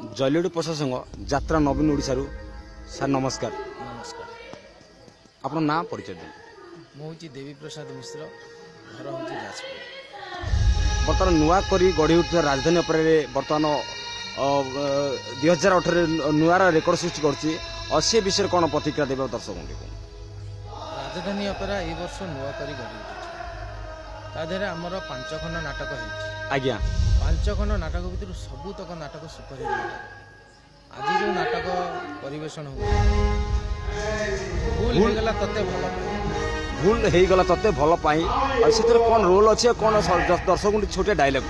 ଜଲିଉଡ଼ ପ୍ରଶାସକ ଯାତ୍ରା ନବୀନ ଓଡ଼ିଶାରୁ। ସାର୍, ନମସ୍କାର। ନମସ୍କାର। ଆପଣ ନାଁ ପରିଚୟ ଦିଅନ୍ତୁ। ମୁଁ ହେଉଛି ଦେବୀ ପ୍ରସାଦ ମିଶ୍ର, ଘର ହେଉଛି ଯାଜପୁର। ବର୍ତ୍ତମାନ ନୂଆ କରି ଗଢ଼ି ଉଠୁଥିବା ରାଜଧାନୀ ଅପେରାରେ ବର୍ତ୍ତମାନ 2018ରେ ନୂଆର ରେକର୍ଡ ସୃଷ୍ଟି କରୁଛି। ଆଉ ସେ ବିଷୟରେ କ'ଣ ପ୍ରତିକ୍ରିୟା ଦେବେ ଦର୍ଶକଙ୍କୁ ଟିକେ କୁହନ୍ତୁ। ରାଜଧାନୀ ଅପେରା ଏଇ ବର୍ଷ ନୂଆ କରି ଗଢ଼ି ଉଠିଛି। ତା ଦେହରେ ଆମର ପାଞ୍ଚ ଖଣ୍ଡ ନାଟକ ହେଇଛି। ପାଞ୍ଚ ଖଣ୍ଡ ନାଟକ ଭିତରୁ ସବୁତକ ନାଟକ ସୁପରହିଟ୍ ନାଟକ। ଆଜି ଯେଉଁ ନାଟକ ପରିବେଷଣ ହେଉଛି, ଭୁଲ ହେଇଗଲା ତତେ ଭଲ ପାଇ। ଭୁଲ ହେଇଗଲା ତତେ ଭଲ ପାଇଁ। ଆଉ ସେଥିରେ କ'ଣ ରୋଲ୍ ଅଛି ଆଉ କ'ଣ ଦର୍ଶକଙ୍କୁ ଟିକେ ଛୋଟିଆ ଡାଇଲଗ୍?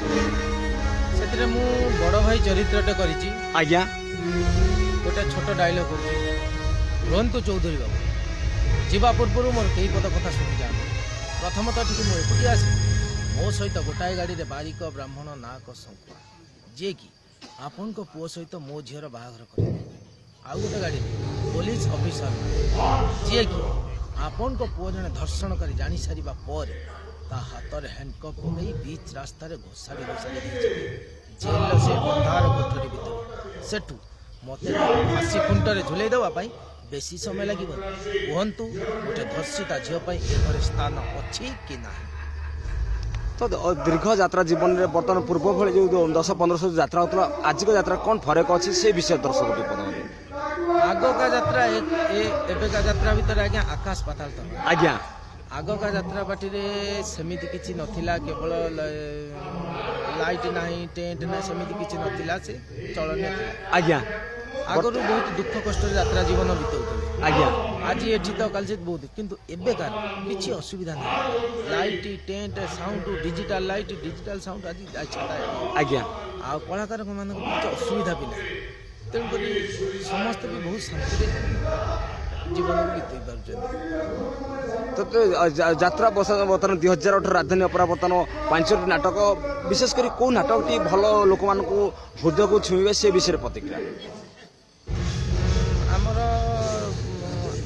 ସେଥିରେ ମୁଁ ବଡ଼ ଭାଇ ଚରିତ୍ରଟେ କରିଛି। ଗୋଟେ ଛୋଟ ଡାଇଲଗ୍ କରୁଛି। ରୁହନ୍ତୁ ଚୌଧୁରୀ ବାବୁ, ଯିବା ପୂର୍ବରୁ ମୋର କେଇ ପଦ କଥା ଶୁଣି ଯାଆନ୍ତୁ। ପ୍ରଥମତଃ ଏଠିକି ମୁଁ ଏକୁଟିଆ ଆସିନି। ମୋ ସହିତ ଗୋଟାଏ ଗାଡ଼ିରେ ବାରିକ, ବ୍ରାହ୍ମଣ, ନାହକ, ଶଙ୍କୁଆ, ଯିଏକି ଆପଣଙ୍କ ପୁଅ ସହିତ ମୋ ଝିଅର ବାହାଘର କରିବେ। ଆଉ ଗୋଟେ ଗାଡ଼ିରେ ପୋଲିସ ଅଫିସର, ଯିଏକି ଆପଣଙ୍କ ପୁଅ ଜଣେ ଧର୍ଷଣକାରୀ ଜାଣିସାରିବା ପରେ ତା ହାତରେ ହ୍ୟାଣ୍ଡକଫ୍ ପକାଇ ବିଚ୍ ରାସ୍ତାରେ ଘୋଷାଡ଼ି ଘୋଷାଡ଼ି ଦେଇଯିବେ ଜେଲର ସେ ଅନ୍ଧାର କୋଠରୀ ଭିତରୁ। ସେଠୁ ମୋତେ ତାକୁ ଫାଶୀ ଖୁଣ୍ଟରେ ଝୁଲେଇ ଦେବା ପାଇଁ ବେଶୀ ସମୟ ଲାଗିବନି। କୁହନ୍ତୁ, ଗୋଟେ ଧର୍ଷିତା ଝିଅ ପାଇଁ ଏ ଘରେ ସ୍ଥାନ ଅଛି କି ନାହିଁ? ତ ଦୀର୍ଘ ଯାତ୍ରା ଜୀବନରେ ବର୍ତ୍ତମାନ ପୂର୍ବ ଭଳି ଯେଉଁ 10-15 ଯାତ୍ରା ହେଉଥିଲା, ଆଜିକ ଯାତ୍ରା କ'ଣ ଫରକ ଅଛି, ସେ ବିଷୟରେ ଦର୍ଶକ ଟିକେ ପଦ ଦିଅନ୍ତୁ। ଆଗକା ଯାତ୍ରା ଏବେକା ଯାତ୍ରା ଭିତରେ ଆଜ୍ଞା ଆକାଶ ପାତାଳ ତଫାତ। ଆଗକା ଯାତ୍ରା ପାର୍ଟିରେ ସେମିତି କିଛି ନଥିଲା। କେବଳ ଲାଇଟ୍ ନାହିଁ, ଟେଣ୍ଟ ନାହିଁ, ସେମିତି କିଛି ନଥିଲା। ସେ ଚଳନୀୟ ଥିଲା। ଆଗରୁ ବହୁତ ଦୁଃଖ କଷ୍ଟରେ ଯାତ୍ରା ଜୀବନ ବିତାଉଥିଲେ। ଆଜି ଏଠି ତ କାଲି ସେଠି ବହୁତ, କିନ୍ତୁ ଏବେକାର କିଛି ଅସୁବିଧା ନାହିଁ। Light, tent, sound, digital light, digital sound ଆଜି ଛାତା। ଆଉ କଳାକାରମାନଙ୍କୁ କିଛି ଅସୁବିଧା ବି ନାହିଁ। ତେଣୁକରି ସମସ୍ତେ ବି ବହୁତ ଶାନ୍ତିରେ ଜୀବନକୁ ବିତେଇ ପାରୁଛନ୍ତି। ତ ଯାତ୍ରା ବସା ବର୍ତ୍ତମାନ 2018 ରାଜଧାନୀ ଅପେରା ବର୍ତ୍ତମାନ ପାଞ୍ଚଟି ନାଟକ, ବିଶେଷ କରି କେଉଁ ନାଟକଟି ଭଲ ଲୋକମାନଙ୍କୁ ହୃଦୟକୁ ଛୁଇଁବେ, ସେ ବିଷୟରେ ପ୍ରତିକ୍ରିୟା। ଆମର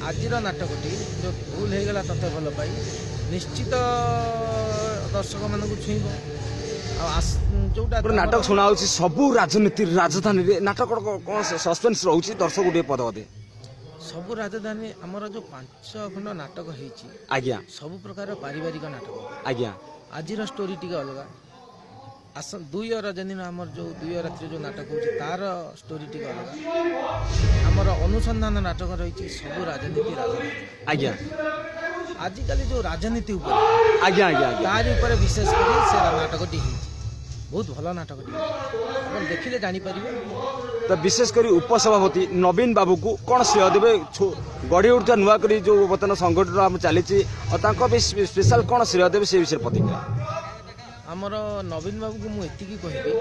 ଆଜିର ନାଟକଟି ଯେଉଁ ଭୁଲ ହେଇଗଲା ତତେ ଭଲ ପାଇ, ନିଶ୍ଚିତ ଦର୍ଶକମାନଙ୍କୁ ଛୁଇଁବ। ଆଉ ଯୋଉଟା ଗୋଟେ ନାଟକ ଶୁଣା ହଉଛି ସବୁ ରାଜନୀତି ରାଜଧାନୀରେ, ନାଟକ କ'ଣ ସସ୍ପେନ୍ସ ରହୁଛି, ଦର୍ଶକ ଟିକେ ପଦ ଦେ। ସବୁ ରାଜଧାନୀ ଆମର ଯୋଉ ପାଞ୍ଚ ଖଣ୍ଡ ନାଟକ ହେଇଛି, ସବୁ ପ୍ରକାର ପାରିବାରିକ ନାଟକ। ଆଜିର ଷ୍ଟୋରି ଟିକେ ଅଲଗା। ଆସ ଦୁଇ ରଜନୀର ଆମର ଯୋଉ ଦୁଇ ରାତିରେ ଯୋଉ ନାଟକ ହେଉଛି, ତାର ଷ୍ଟୋରି ଟିକେ ଅଲଗା। ଆମର ଅନୁସନ୍ଧାନ ନାଟକ ରହିଛି, ସବୁ ରାଜନୀତି ରାଜନୀତି। ଆଜିକାଲି ଯୋଉ ରାଜନୀତି ଉପରେ ଆଜ୍ଞା ଆଜ୍ଞା ଆଜ୍ଞା ତାରି ଉପରେ ବିଶେଷ କରି ସେ ନାଟକଟି ହେଇଛି। ବହୁତ ଭଲ ନାଟକଟି, ଆପଣ ଦେଖିଲେ ଜାଣିପାରିବେ। ତ ବିଶେଷ କରି ଉପସଭାପତି ନବୀନ ବାବୁକୁ କ'ଣ ଶ୍ରେୟ ଦେବେ? ଗଢ଼ି ଉଠୁଥିବା ନୂଆ କରି ଯେଉଁ ବର୍ତ୍ତମାନ ସଂଗଠନ ଆମ ଚାଲିଛି, ଆଉ ତାଙ୍କ ବି ସ୍ପେଶାଲ କ'ଣ ଶ୍ରେୟ ଦେବେ, ସେ ବିଷୟରେ ପ୍ରତିକ୍ରିୟା। ଆମର ନବୀନ ବାବୁକୁ ମୁଁ ଏତିକି କହିବି,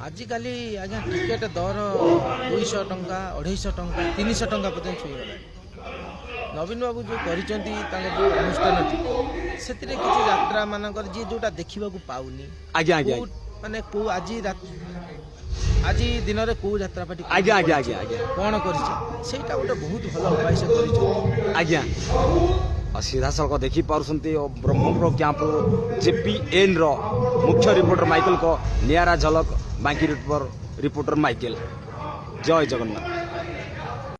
ଆଜିକାଲି ଆଜ୍ଞା ଟିକେଟ ଦର 200 ଟଙ୍କା, 250 ଟଙ୍କା, 300 ଟଙ୍କା ପର୍ଯ୍ୟନ୍ତ ଛୁଇଁଗଲାଣି। ନବୀନ ବାବୁ ଯେଉଁ କରିଛନ୍ତି ତାଙ୍କ ଯେଉଁ ଅନୁଷ୍ଠାନଟି, ସେଥିରେ କିଛି ଯାତ୍ରା ମାନଙ୍କର ଯିଏ ଯେଉଁଟା ଦେଖିବାକୁ ପାଉନି, ଆଜ୍ଞା ଆଜ୍ଞା କୋଉ ମାନେ କୋଉ ଆଜି ଦିନରେ କୋଉ ଯାତ୍ରା ପାର୍ଟି ଆଜ୍ଞା ଆଜ୍ଞା ଆଜ୍ଞା ଆଜ୍ଞା କ'ଣ କରିଛି, ସେଇଟା ଗୋଟେ ବହୁତ ଭଲ ଉପାୟ ସେ କରିଛନ୍ତି। ଆଜ୍ଞା, ଆଉ ସିଧାସଳଖ ଦେଖିପାରୁଛନ୍ତି ବ୍ରହ୍ମପୁର କ୍ୟାମ୍ପରୁ ଜେପିଏନ୍ର ମୁଖ୍ୟ ରିପୋର୍ଟର ମାଇକେଲଙ୍କ ନିଆରା ଝଲକ। ବାଙ୍କି ରିପୋର୍ଟର ମାଇକେଲ। ଜୟ ଜଗନ୍ନାଥ।